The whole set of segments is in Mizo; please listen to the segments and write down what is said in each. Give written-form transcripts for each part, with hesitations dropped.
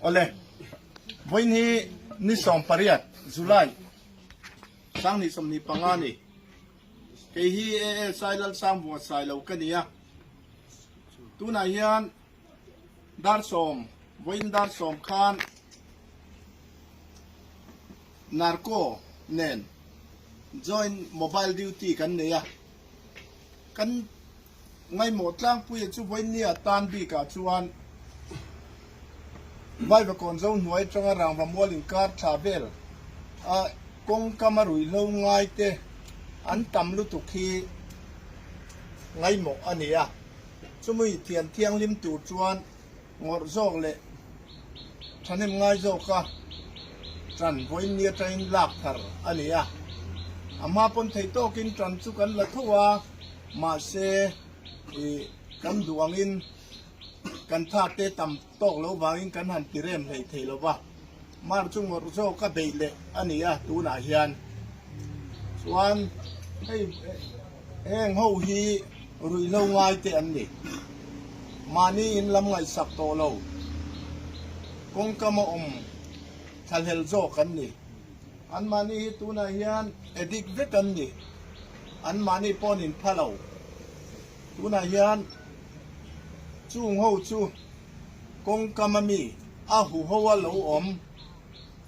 Awle, vawiin hi ni 18 July 2025 a ni. Kei hi ASI Lalsangvunga Sailo ka ni a. Tunah hian dar sawm, vawiin dar sawm khan Narco nen joint mobile duty kan nei a. Kan Ngaimawh tlangpuia chu vawinia tan bikah chuan Vaivakawn zo hnuai atanga rangva mual inkar thla vel a kawngkam a ruihhlo ngai te an tam lutuk hi ngaimawh a ni a. Chumi thian thianghlim tur chuan ngawrh zawk leh thahnem ngai zawka tan vawiin ni atangin lak thar a ni a. A hma pawn thei tawkin tan chu kan la tho a, mahse ih kan duh angin kan thate tam tawk lo vangin kan han ti rem hlei thei lo va. Mar chu ngawrh zawk a beih leh a ni a tunah hian chuan hei heng ho hi ruihhlo ngai te an ni. Mahni in lam ngaihsak tawh lo kawngkam a awm thlahlel zawk an ni. An mahni hi tunah hian addict vek an ni. An mahni pawh an inpha lo. Tunah hian chung ho chu. Kawngkam a mi a huho a lo awm.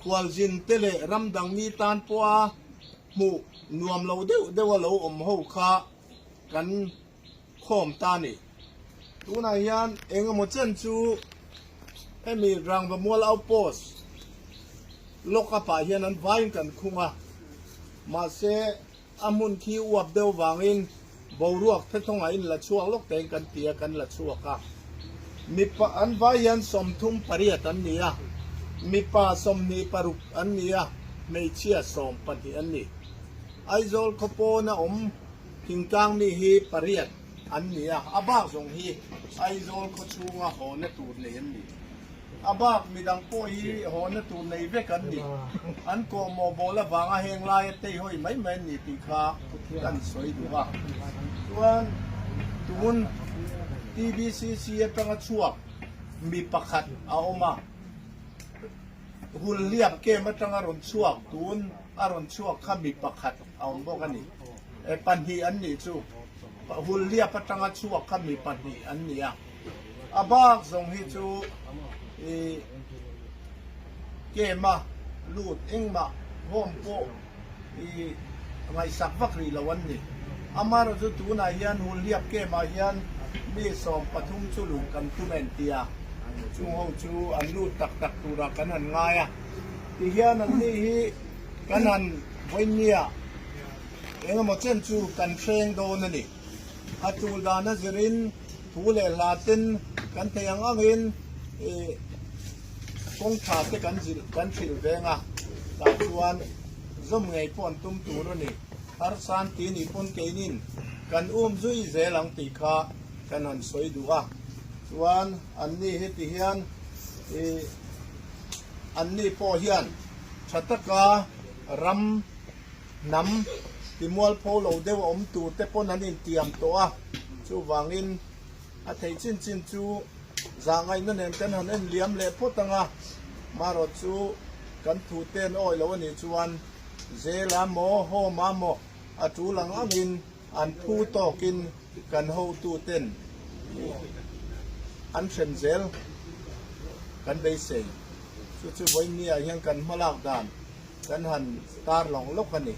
Khualzin te leh ramdang mi tan pawha hmuh nuam lo deuh deuh a lo awm ho kha kan khawm ta ni. Tunah hian eng emaw chen chu hemi Rangva Mual Outpost lock up ah hian an vaiin kan khung a, mahse A hmun khi uap deuh vangin boruak thethawngah in la chhuak lawk tein kan ti a, kan la chhuak a. Mipa an vai hian 38 an ni a, mipa 26 an ni a, hmeichhia 12 an ni. Aizawl khaw pawna awm thingtlang mi hi pariat an ni a, a bak zawng hi Aizawl khaw chhunga hawna tur nei an ni. A bak midang pawh hi hawna tur nei vek an ni. An kawhmawh bawl avanga heng laia teihawi mai mai an ni tih kha kan sawi duh a. Chuan tun TBCC atanga chhuak mi pakhat a awm a, Hulhliap camp atanga rawn chhuak tun a rawn chhuak kha mi pakhat a awm bawk a ni. Pahnih an nih chu. Hulhliap atanga chhuak kha mi pahnih an ni a. A bak zawng hi chu i game a lut engmah home pawh i ngaihsak vak rih lo an ni. Amaherawh chu tunah hian Hulhliap game ah hian mi 13 chu luh kan tum en tia chung ho chu an lut tak tak turah kan han ngai a. Tihian an ni hi kan han vawinia engemaw chen chu kan hreng dawn a ni. A tul dan a zirin thu leh hla ten kan thei ang angin ih kawng tha te kan zilh kan hrilh veng a, tah chuan zawm ngei pawh an tum tur a ni. Harsan ti nih pawn keinin kan um zui zel ang tih kha kan han sawi duh a, chuan anni heti hian ih anni pawh hian tha taka ram Hnam timualpho lo deuh a awm tur te pawn an intiam tawh a, chuvangin a theih chin chin chu zahngaihna nen kan han en liam leh phawt ang a, marawt chu kan thu te an awih lo a nih chuan zel a maw, home a maw a tul ang angin an phu tawkin kan hotu ten an hrem zel kan beisei. Chu chu vawiin ni ah hian kan hmalak dan. Kan han tar lawng lawk a ni.